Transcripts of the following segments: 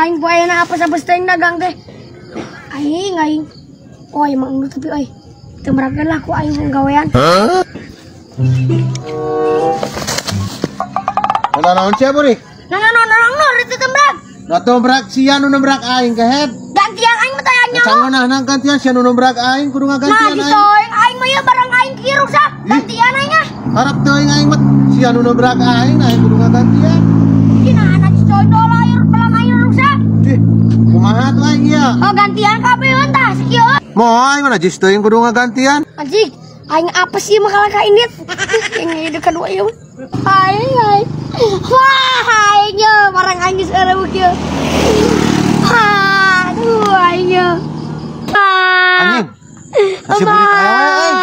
Aing poe ayeuna apes-apes teh dagang teh. Aing aing. Oh, emang nu tapi euy. Teu merakeun lah ku aing gawean. Nah, naon sia burik? Nah, nah, nah, nah, itu tembrak. Nah, tembrak sia nu nembrak aing kehed. Gantian aing mah tanya nyaho. Sangonahna gantian sia nu nembrak aing kudu ngagantian aing. Nah, aing mah ieu barang aing kieu rusak. Gantian aing ah. Harap teuing aing mah sia nu nembrak aing aing kudu ngagantian. Dina anak coy dolar barang aing rusak. Ih, kumaha tuh aing ieu? Oh, gantian kabeh tah sakieu. Moal aing mah najis teuing kudu ngagantian. Anjing, aing apa sih makalah ka indit? Yang hidup kedua ieu. Aing aing. Wah, aing barang aing geus eueuh kieu. Aduh, aing. Anjing. Kasih burik aing.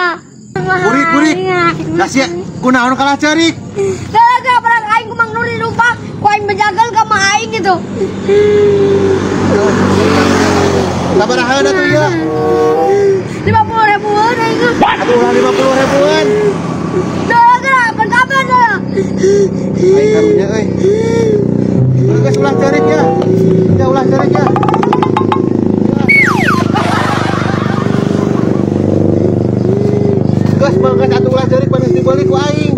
Burik, burik. Kasih kunaon kalah carik. Gara-gara barang aing ku Mang Nuri lupa, ku aing bejagal ka mah aing gitu. Sabaraha atuh ieu? 50 ribuan aing. Atuh ulah 50 ribuan. Gara-gara kapan dah? Aing karunya euy. Geus ulah carik ya. Ya ulah carik ya. Geus mah geus atuh ulah carik panas dibeli ku aing.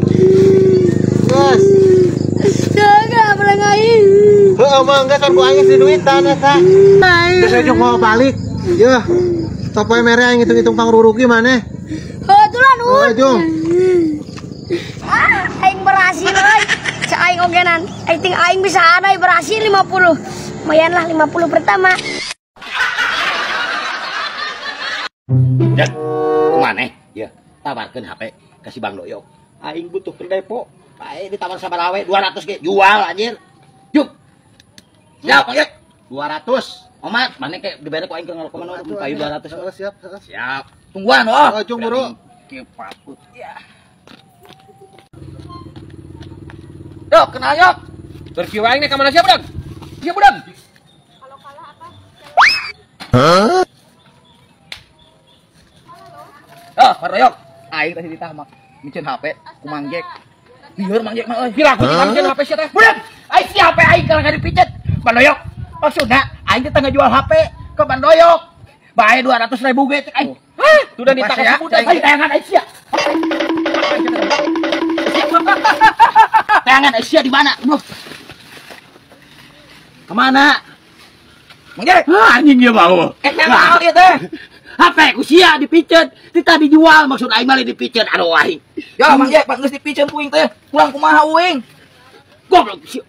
Geus. Gara-gara barang aing. Heueuh mah geus ku aing geus duitan eta. Geus ujung mau balik. Yeuh. Topoe mere aing ngitung-ngitung pangruruki maneh. Heuh atuh nuhun. Heuh jung. Ah, aing berhasil euy. Cek aing ogenan. Aing ting aing bisa ada berhasil 50. Lumayan lah 50 pertama. Dan kumaneh? Ya, tawarkeun HP ka si Bang Doyok. Aing butuh ke depo. Bae ditawar sabaraha we 200 ge jual anjir. Juk. Siap, Bang Yek. 200. Omat, maneh ke dibere ku aing ke ngalokon payu 200. Siap, siap. Tungguan oh. Oh, cung buru. Kieu patut. Ya. Dok, kenal yok. Turki wae nih ka mana sia budak? Sia budak. Kalau kalah apa? Hah? Oh, paroyok. Aing tadi ditah mah miceun HP ku Mang Jek. Lieur Mang Jek mah euy. Gila ku miceun HP sia teh. Budak, aing si HP aing kalah dipicet. Bandoyok. Maksudna aing teh ngajual HP ke Bandoyok. Bae 200 ribu ge cek aing. Hah? Sudah ditah ka budak. Aing tayangan aing sia. Tayangan Asia di mana? Duh. Kemana? Mang Jek. Ah, anjing dia bau. Naon ieu teh? HP ku sia dipicet, tita dijual maksud aing mah dipicet. Aduh aing. Ya Mang Jek, geus dipicet ku uing teh. Pulang kumaha uing? Goblok sia.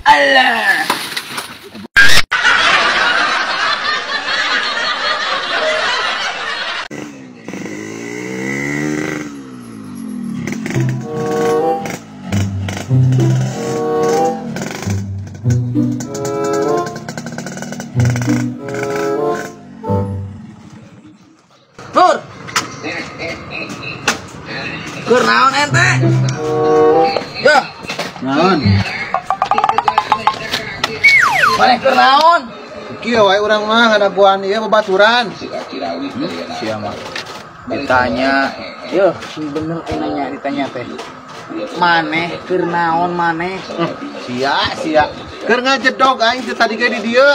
Alah. Nur. Keur naon ente? Ya. Naon? Maneh keur naon? Kieu wae urang mah ngadaguan ieu babaturan. Sia mah. Ditanya, yeuh sing bener aing nanya ditanya teh. Maneh keur naon maneh? Sia, sia. Keur ngajedog aing teh tadi ge di dieu.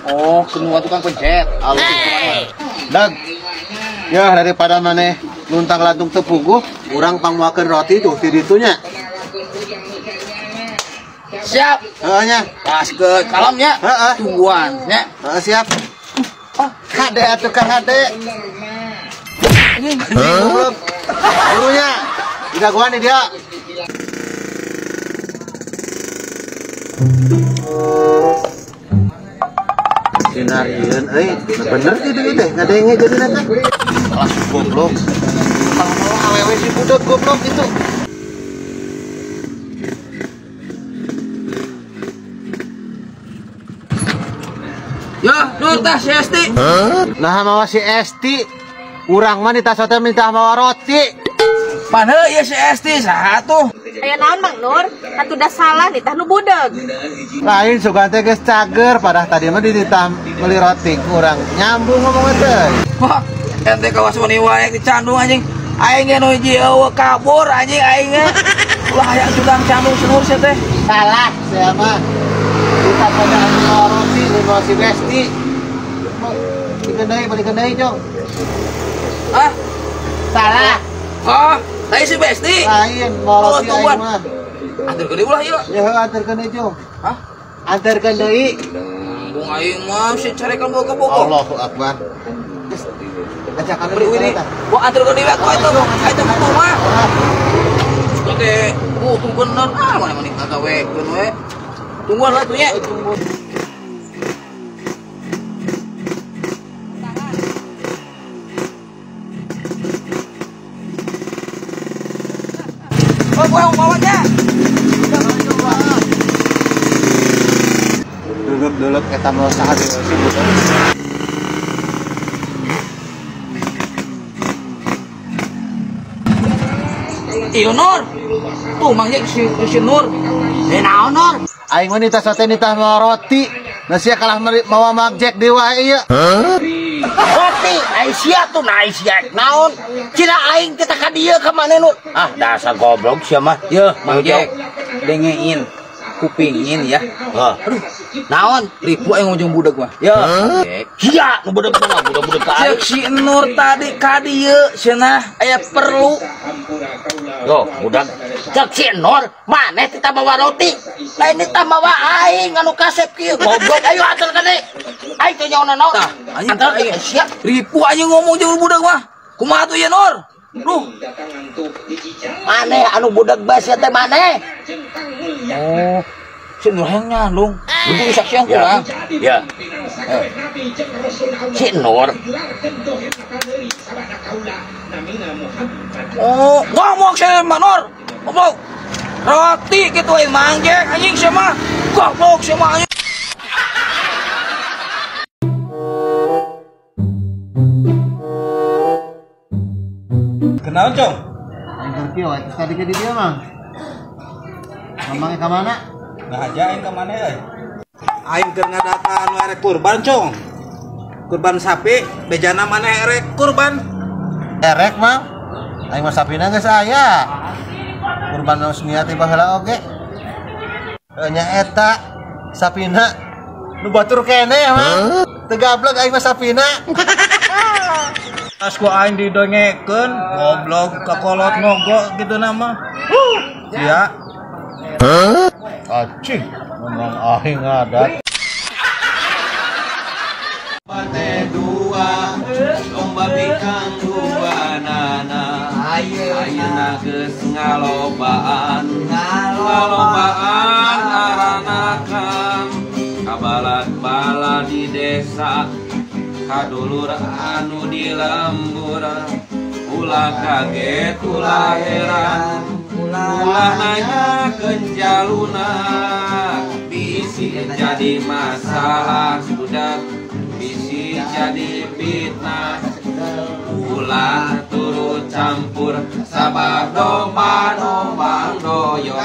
Oh, kenua tukang pencet. Alus Dag. Ya daripada maneh luntang-lantung teu puguh, urang pangmuakeun roti tuh ti ditu nya. Siap. Heeh nya. Pas ke kalamnya. Heeh. Tungguan nya. Heeh siap. Oh, kade atuh ka kade. Anjing. Goblok. Gurunya. Didagoan nih dia. Sinarieun euy, bener kitu ieu teh ngadenge jadina teh. Alah goblok. Kalau awewe si budak goblok itu. Ya, Nur tah si Esti. Nah mawa si Esti. Urang mah ditah teh minta mawa roti. Paneu ieu si Esti saha tuh? Aya naon Mang Nur? Atuh da salah nitah nu budeug. Lain sugan teh geus cager padah tadi mah dititah meuli roti ku urang. Nyambung ngomongna teh. Wah, ente kawas wani wae dicandung anjing. Aing ge nu hiji eueuh kabur anjing aing ge. Ulah hayang cundang candung senur sia teh. Salah sia mah. Apa anu roti nu si Besti. Balikan deui, Cong. Hah? Salah. Hah? Lain si Besti. Lain, mawa roti aing mah. Anterkeun deui ulah ieu. Ya heuh anterkeun deui, Cong. Hah? Anterkeun deui. Bung aing mah si carekan bawa ke Bogor. Allahu Akbar. Geus ajakan deui ini. Gua anterkeun deui atuh eta. Eta butuh mah. Oke, butuh bener. Ah, mana mah ngagawekeun we. Tungguan lah tuh nya. Oh, gua mau bawanya. Duduk-duduk eta mau saha deui si budak. Iyo Nur. Tuh mang si Nur. Eh naon Nur? Aing mah nitah sate nitah mawa roti. Nah sia kalah mawa magjek deui wae ieu. Roti ai sia tuh nah ai sia naon? Cina aing kita ka dieu ka maneh Nur. Ah dasar goblok sia mah. Yeuh Mang Jack dengein kupingin ya. Hah. Aduh, naon? Ribu aing ngomong budak mah. Ya. Sia nu budak mah budak-budak ka aing. Cek si Nur tadi ka dieu cenah aya perlu. Yo, budak. Cek si Nur, maneh teh mawa roti. Lain teh mawa aing anu kasep kieu. Goblok ayo anterkeun deui. Aing teh nyaona naon? Tah, anjing anterkeun sia. Ribu aing ngomong jeung budak mah. Kumaha tuh ya Nur? Duh. Maneh anu budak bae sia teh maneh. Oh, si Nur hayang nyandung. Butuh saksian kurang. Ya. Si Nur. Oh, ngomong saya mah Nur. Ngomong. Roti gitu aing Mang Jack anjing sia mah. Goblok sia mah anjing. Kenaon, Cong? Aing keur kieu wae tadi ke di dieu, Mang. Mamangnya ka mana? Nah aja aing ka mana euy? Aing keur ngadakan erek kurban, Cong. Kurban sapi, bejana maneh erek kurban. Erek, Mang. Aing mah sapina geus aya. Kurban geus niat baheula oge. Nya eta sapina nu batur keneh, Mang. Teu gablek aing mah sapina. As ku aing didongekeun, goblok kakolot nogo gitu nama. Sia. Acih, ngomong aing ngadat. Bate dua, lomba bikang dua nana. Ayeuna geus ngalobaan, ngalobaan aranakan. Kabalat-bala di desa, kadulur anu di lembur. Ulah kaget, ulah heran, ulah nanya kenjaluna. Bisi jadi masalah sudah, bisi jadi fitnah. Ulah turut campur sabab domba domba doyong.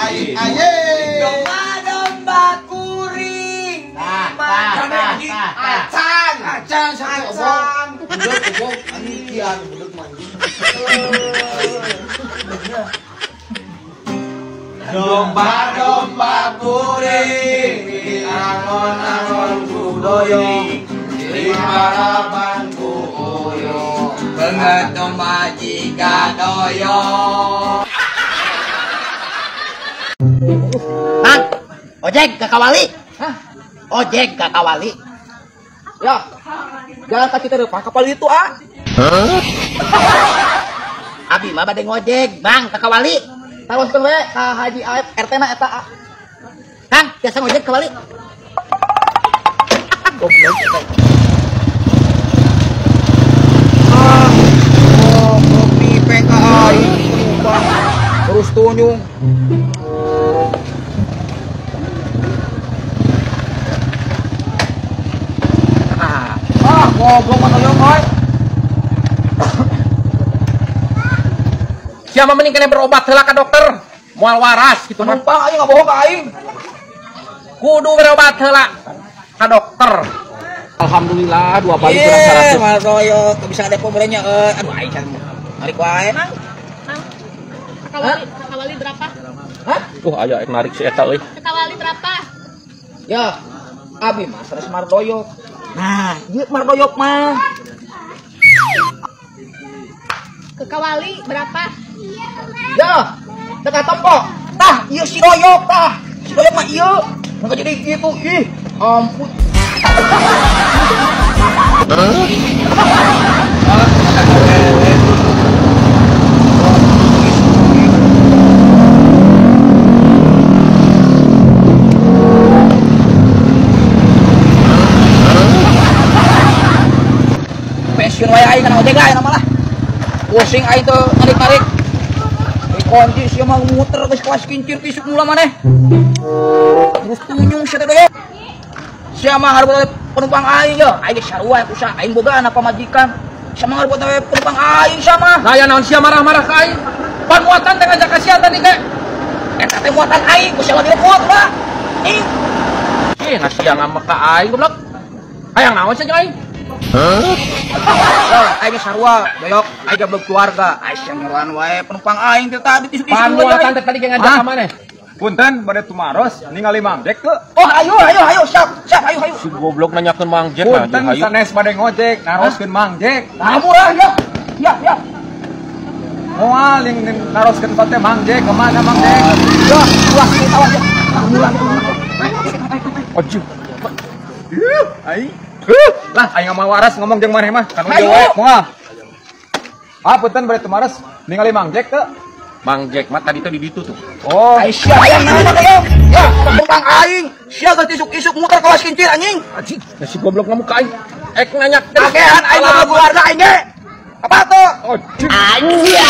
Domba domba kuring. Acan, acan, acan. Budak goblok anjing kian budak mah anjing. Domba domba kuring, angon-angon kudoyong, di paraban ku oyong, Banget domba jika doyong. Mang, ojek ke Kawali. Hah? Ojek ke Kawali. Ya, jalan kaki terdepan kapal itu ah. Hah? Abi mah bade ngojek, Bang, ke Kawali. Teruskeun we ka Haji Aep RT na eta ah. Kang, biasa ngojek ke Kawali. Goblok. Ah, oh, kopi PKI penumpang terus tunyung. Ah, goblok mah toyong euy. Siapa mending kena berobat heula ka dokter. Moal waras gitu mah. Penumpang aing ngabohong ka aing. Kudu berobat heula ka dokter. Alhamdulillah dua balik kurang 100. Mah toyok bisa ada pobrenya euy. Aduh aing can narik wae nang. Nang. Kawali, kawali berapa? Hah? Aya narik si eta euy. Kawali berapa? Ya, Abi mah sanes Mardoyok. Nah, ieu Mardoyok mah. Ke Kawali berapa? Ya, dekat tempo. Tah, ieu si Doyok tah. Si Doyok mah ieu. Maka jadi gitu. Ih, ampun. Pensiun wae aing kana ojek lah aing mah lah. Pusing aing teu narik-narik. Kunci sia mah muter geus kelas kincir isuk mula maneh. Terus tunyung sia teh doyok. Sia mah hareup penumpang aing ye, aing geus sarua kusa aing boga anak pamajikan. Sia mah hareup penumpang aing sia mah. Nah, ya naon sia marah-marah ka aing. Pan muatan teh ngajak ka sia tadi teh. Eta teh muatan aing, ku sia dilebot lah. Ing. Ih, nah sia ngambek ka aing goblok. Hayang naon sia jeung aing? Hah? Aing sarua, doyok, aing gablok keluarga. Aing sia ngeroan wae penumpang aing teh tadi isuk-isuk. Pan muatan teh tadi ge ngajak ka maneh. Punten bade tumaros ningali Mang Jack teu. Oh, ayo ayo ayo siap, siap ayo ayo. Si goblok nanyakeun Mang Jack nah. Punten sanes bade ngojek, naroskeun Mang Jack. Nah, murah ya. Ya, ya. Moal yang naroskeun teh Mang Jack kemana Mang Jack? Ya, ulah tawa ya. Murah. Anjing. Ih, aing. Lah, aing mah waras ngomong jeung maneh mah. Kan ieu wae moal. Ah, punten bade tumaros ningali Mang Jack teu. Mang Jack mah tadi teh di ditu tuh. Oh, ai sia hayang naon doyok? Ya, penumpang aing. Sia geus isuk-isuk muter kawas kincir anjing. Anjing, si goblok ngamuk ka aing. Ek nanya kakean aing mah keluarga aing ge. Apa tuh? Oh, anjing.